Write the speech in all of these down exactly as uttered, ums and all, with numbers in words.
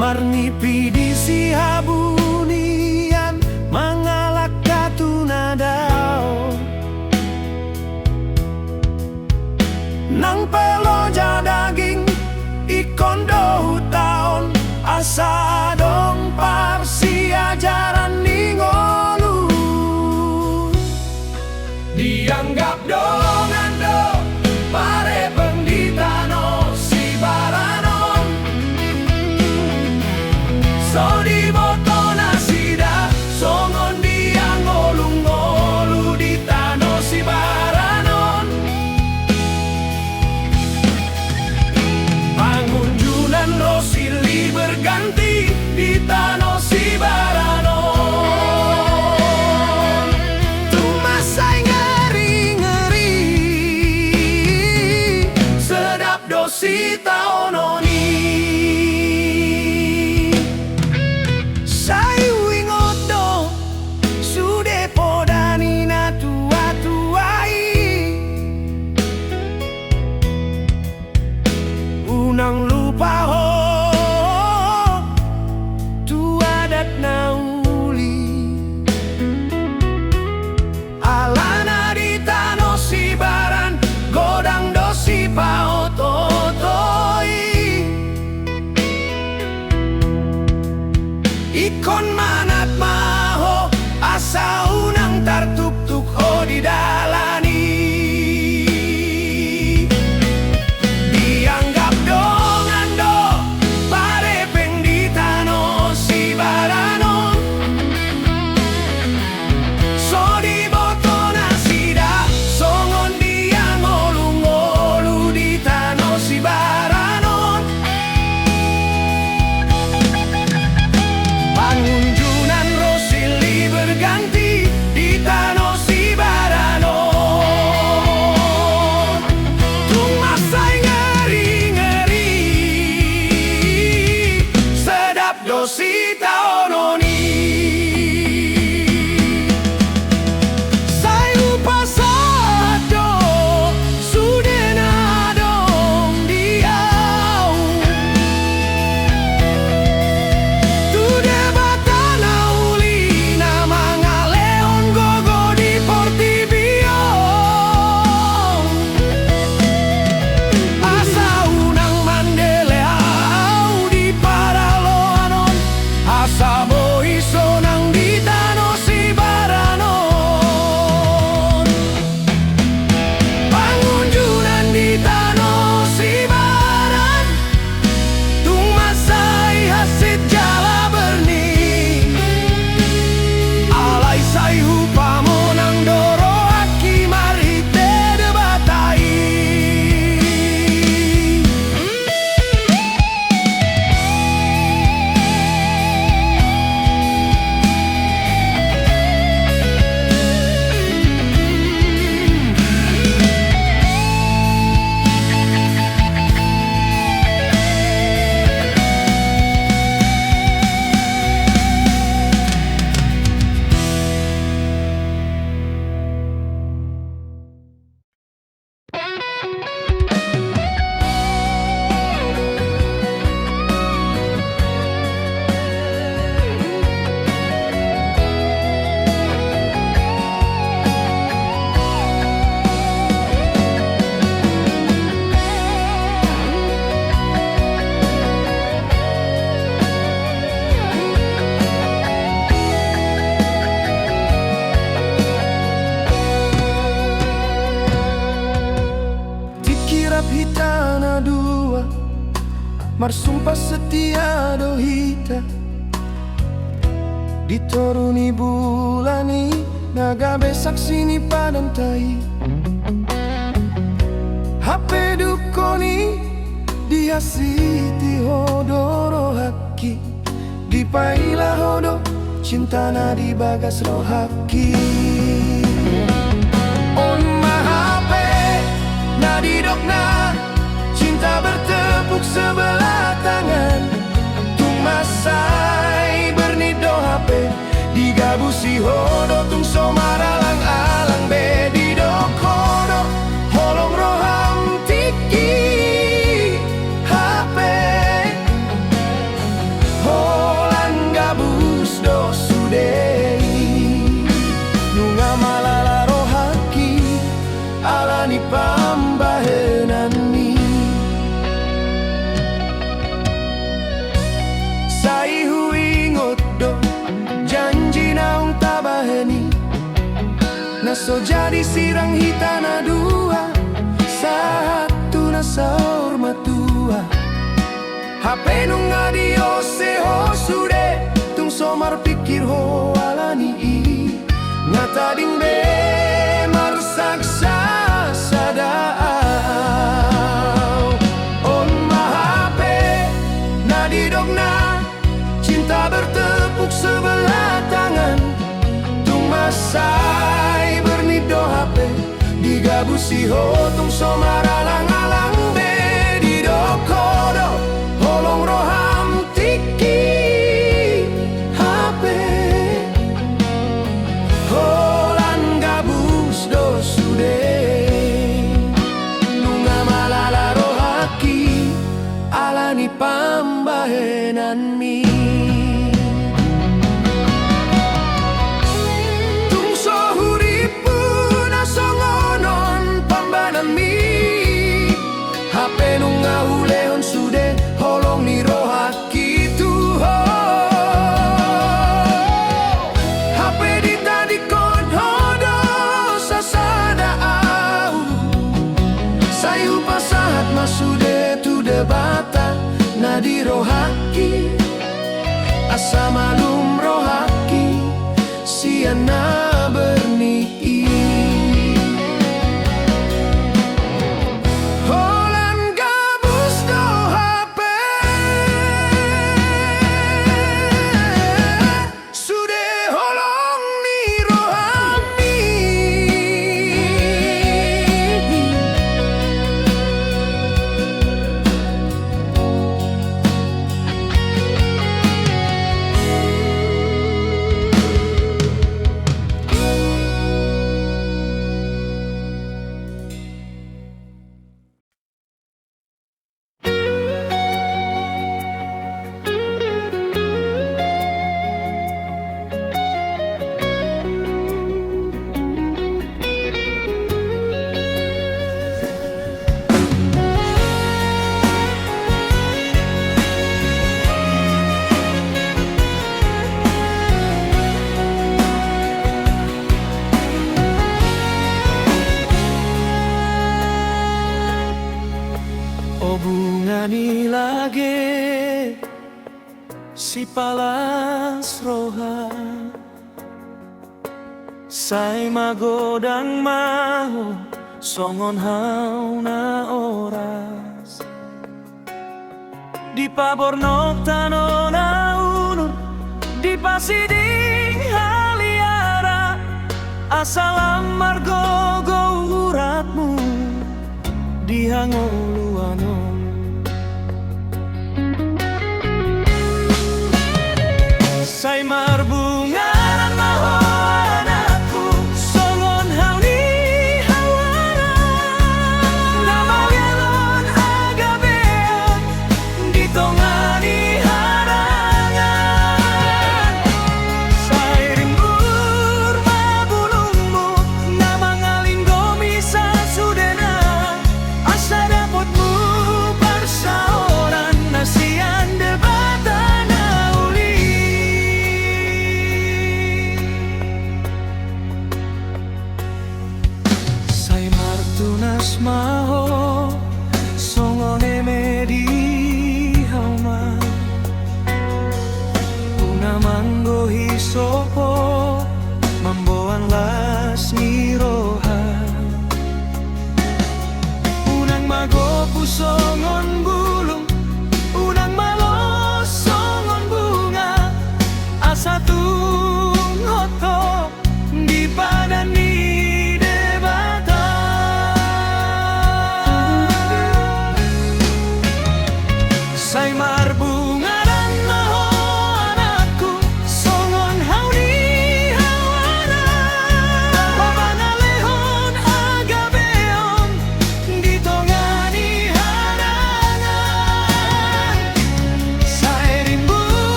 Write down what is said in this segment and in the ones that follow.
Marnipi di sihabunian mangalangka tu na dao. Nang pe loja daging ingkon do hutaon, asa adong parsiajaran ni ngolu. Dianggap dongan do parepeng di tano sibaran on. So diboto nasida songon dia ngolu-ngolu di tano sibaran on. Pangunjunan do silih berganti di tano sibaran on. Tung mansai ngeri-ngeri, sedap do sitaonon i. Sai huingot do sude poda ni na tua-tua i. Unang lupa ho tu adat na uli. Alana di tano sibaran godang do sipaot-oto i. Ingkon manat ma ho asa unang tartuktuk ho di dalan i. Dianggap dongan do parepeng di tano sibaran on. So diboto nasida songon dia ngolu-ngolu di tano sibaran on. Pangunjunan do silih berganti di tano sibaran on. Tung mansai ngeri-ngeri, sedap do sitaonon i. Sai hupasahat do sude na adong di au tu Debata na uli na mangalehon gogo di portibi on. Asa unang mandele au di paraloan on, asa boi sonang di tano sibaran on. Pangunjunan di tano sibaran tung mansai hansit jala berni. Alai sai hupamonang do rohangki marhite Debata i. Tingki rap hita na dua, marsumpa setia do hita. Di toru ni bulan i na gabe saksi ni padanta i. Hape dungkon i dihasihati ho do rohangki. Dipaila ho do cinta na di bagas rohangki. On ma hape na didokna cinta bertepuk sebelah tangan. Tung mansai berni do hape digabusi ho do tung so maralang-alang be didok ho do holong roham tingki hape. So jadi sirang hita na dua, sahat tu na saur matua. Hape nunga diose ho sude, tung so marpingkir ho ala ni i. Nga tading be marsaksa sada au. On ma hape na didokna, cinta bertepuk sebelah tangan. Tung mansai bernik do hape, digabusi ho tung so maralang-alang be. Didok ho do holong roham tingki hape, holan gabus do sude. Nunga malala rohangki ala ni pambahenanmi. Tung so hurippu na songon on pambahenanmi, hape nunga hulehon sude holong ni rohangki tu ho. Hape ditadingkon ho do sasada au. Sai hupasahat ma sude tu Debata na di rohangki, asa malum rohangki sian na bernik i. Holan gabus do hape sude holong ni rohami. O bunga ni lage, sipalas roha, sai magodang ma ho songon hau na oras. Dipabornok tano na unun, dipasiding haliara, asa lam margogo uratmu di hangoluan on. Sai marbungaran ma ho anakku, songon hau ni hau anak na mangelon agabeon di tonga ni harangan. Sai rimbur ma bulungmu na mangalinggomi sasudena, asa dapotmu parsaoran na sian Debata na uli.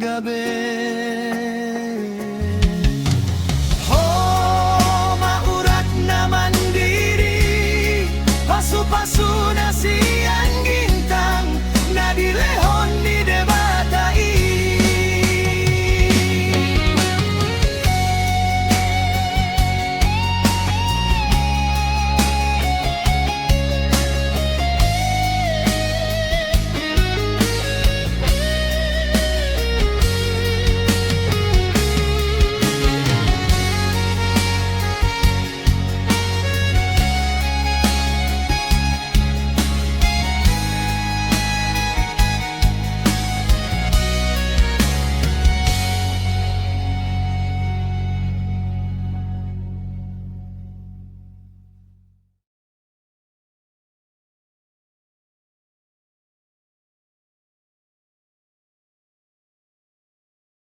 gabe.